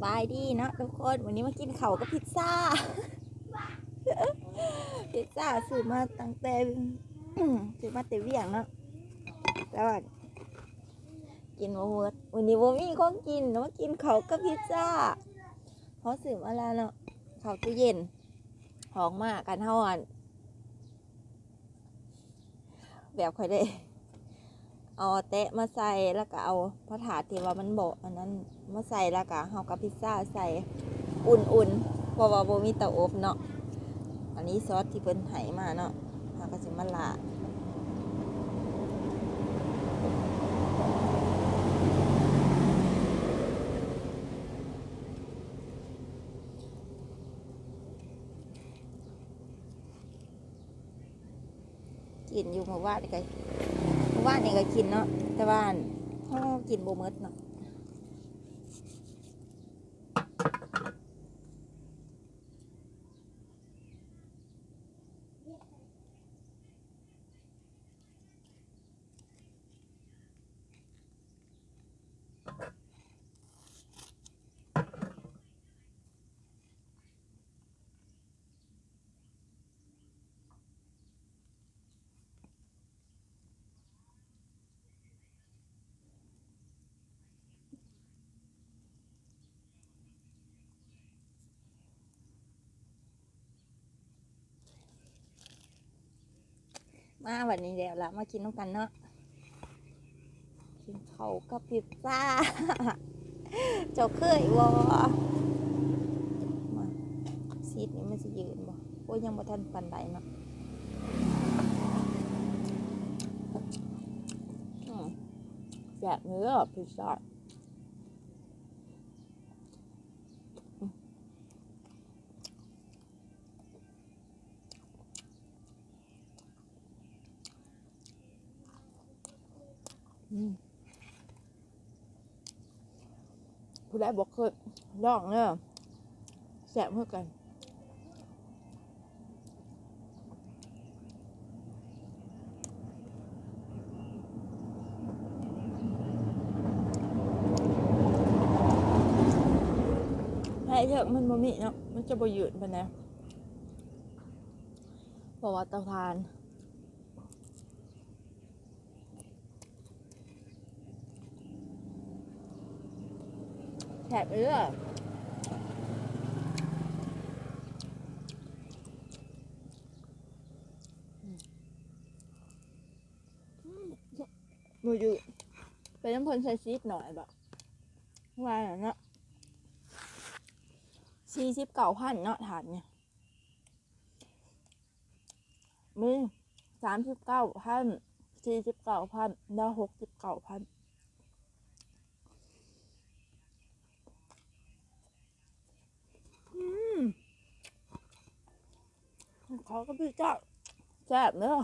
ບາຍດີເນາະທຸກຄົນ, ວັນນີ້ມາກິນເຂົ້າກັບພິດຊາ. ພິດຊາຊື້ມາຕັ້ງແຕ່ ຊື້ມາແຕ່ວຽງເນາະ, ແຕ່ວ່າກິນບໍ່ໝົດ. ວັນນີ້ບໍ່ມີຂອງກິນ, ມາກິນເຂົ້າກັບພິດຊາ. ເຮົາຊື້ມາແລ້ວເນາະ, ເຂົ້າຕູ້ເຢັນ. ອອກມາຄັນເຮົາ ອັນ ແບບຂ້ອຍໄດ້ເອົາແຕະມາໃສ່ ແລ້ວກໍເອົາພະທາດທີ່ວ່າມັນບໍ່ອັນນັ້ນມາໃສ່ ແລ້ວກໍເຮົາກໍພິດຊາໃສ່ອຸ່ນໆ ເພາະວ່າບໍ່ມີເຕົາອົບເນາະ. ອັນນີ້ຊອດທີ່ເພິ່ນໃຫ້ມາເນາະ, ເຮົາກໍຊິມາລາດ. ກິນຢູ່ມື້ວານນີ້ກໍ ມື້ວານນີ້ກໍກິນເນາະ, ແຕ່ວ່າເຮົາກິນບໍ່ໝົດເນາະ. ມາ ບັດນີ້ແລ້ວລະ ມາກິນນຳກັນເນາະ. ກິນເຂົ້າກັບພິດຊາ ເຈົ້າເຄີຍບໍ່? ມາ ຊີດນີ້ມັນຊິຢືນບໍ່? ໂອ້ຍ ຍັງບໍ່ທັນປານໃດເນາະ. ອືມ ແຊບເດີພິດຊາ. ອືມ ຜູ້ໃດບໍ່ເຄີຍລອງເດີ ແຊບຄືກັນ. ໄຟເທິງມັນບໍ່ມີເນາະ, ມັນຈະບໍ່ຍືດປານໃດ ເພາະວ່າເຕົາຖ່ານ. ແຊບເອີ. ມື້ຢູ່ ໄປນຳເພິ່ນໃສ່ຊີດໜ້ອຍບໍ? ວ່າແລ້ວເນາະ ສີ່ສິບເກົ້າພັນເນາະ ຖາດນີ້. ມີສາມສິບເກົ້າພັນ ສີ່ສິບເກົ້າພັນ ແລ້ວຫົກສິບເກົ້າພັນ. ອືມ ເຂົ້າກັບພິດຊາ ແຊບເດີ. ອ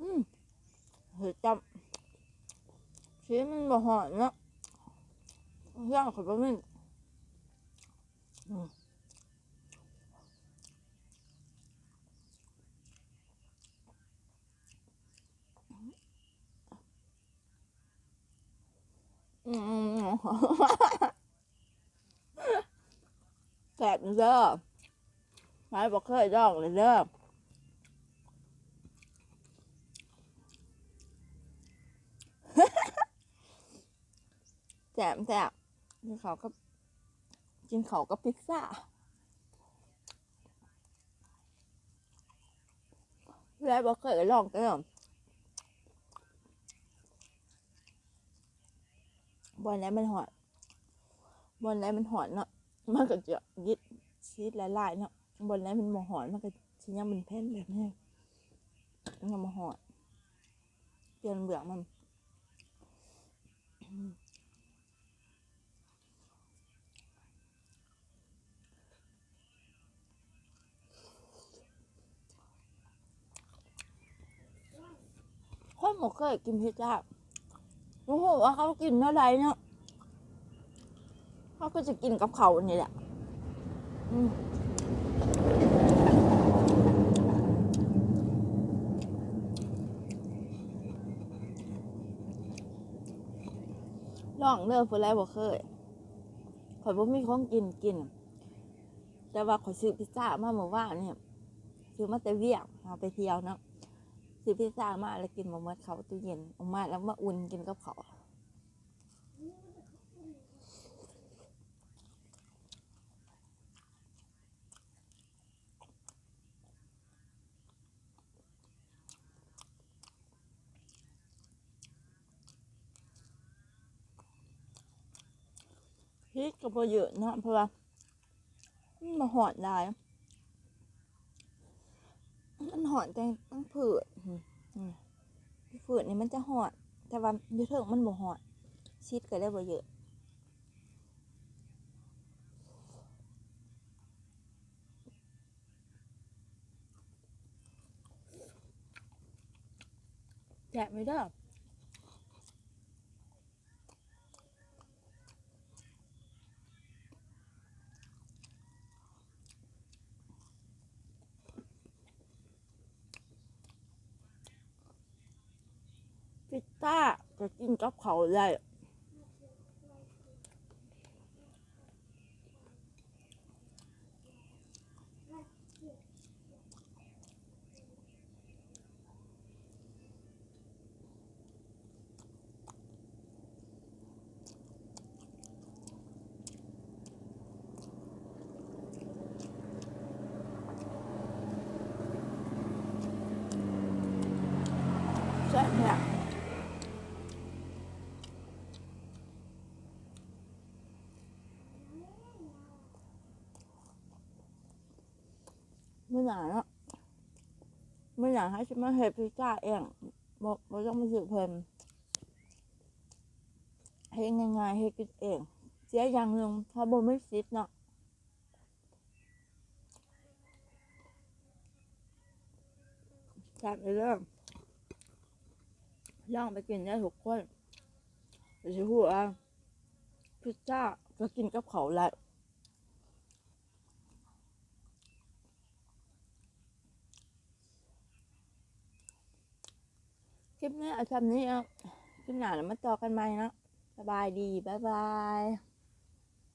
ືມ ເຮັດຈັບ ຊີດມັນບໍ່ຮ້ອນເນາະ ຢ້ານເຂົາບໍ່ມີ. ອືມ. ອືມ ແຊບເດີ ໃຜບໍ່ເຄີຍລອງເລີຍເດີ. ແຊບ ແຊບ ກິນເຂົ້າກັບ ກິນເຂົ້າກັບພິດຊາ. ຜູ້ໃດບໍ່ເຄີຍກໍລອງເດີ ບ່ອນໃດມັນຮ້ອນ ບ່ອນໃດມັນຮ້ອນເນາະ ມັນກໍຈະຫຍິບຊີດຫຼາຍໆເນາະ, ບ່ອນໃດມັນບໍ່ຮ້ອນ ມັນກໍຊິຍັງເປັນແຜ່ນແບບນີ້ ມັນຍັງບໍ່ຮ້ອນ ປ່ຽນເບື້ອງມັນ. ຄົນບໍ່ເຄີຍກິນພິດຊາ ບໍ່ຮູ້ວ່າເຂົາກິນແນວໃດເນາະ. ເຮົາກໍຈະກິນກັບເຂົ້ານີ້ແຫຼະ. ອືມ. ຕ້ອງເດີ ຜູ້ໃດບໍ່ເຄີຍ. ຂ້ອຍບໍ່ມີຂອງກິນກິນ ແຕ່ວ່າຂ້ອຍຊື້ພິຊຊາມາມື້ວານນີ້ ຊື້ມາແຕ່ວຽງ ເຮົາໄປທ່ຽວເນາະ. ຊື້ພິຊຊາມາແລ້ວກິນບໍ່ໝົດ ເຂົ້າຕູ້ເຢັນ ເອົາມາແລ້ວມາອຸ່ນກິນກັບເຂົ້າ. ພິດກໍບໍ່ເຍາະເນາະ ເພາະວ່າມັນບໍ່ຮ້ອນຫຼາຍ ມັນຮ້ອນແຕ່ທາງພື້ນ ອືມ ພື້ນນີ້ມັນຈະຮ້ອນ ແຕ່ວ່າຢູ່ເທິງມັນບໍ່ຮ້ອນ ພິດກໍເລີຍບໍ່ເຍາະ. ແຊບຢູ່ເດີ. ພິຊຊາກໍກິນກັບເຂົ້າໄດ້. ແຊບແທ້. ມື້ໜ້າເນາະ ມື້ໜ້າເຮົາຊິມາເຮັດພິຊຊາເອງ ບໍ່ ບໍ່ຕ້ອງໄປຊື້ເພິ່ນ ເຮັດງ່າຍໆ ເຮັດກິນເອງ. ເສຍຢ່າງໜຶ່ງ ເຮົາບໍ່ມີສິດເນາະ. ແຊບເດີ ລອງໄປກິນເດີທຸກຄົນ ກໍຊິຮູ້ວ່າພິຊຊາກໍກິນກັບເຂົ້າໄດ້. ຄລິບນີ້ເອົາສ່ຳນີ້ເນາະ ຄລິບໜ້າລະມາຕໍ່ກັນໃໝ່ເນາະ. ສະບາຍດີ ບາຍບາຍ.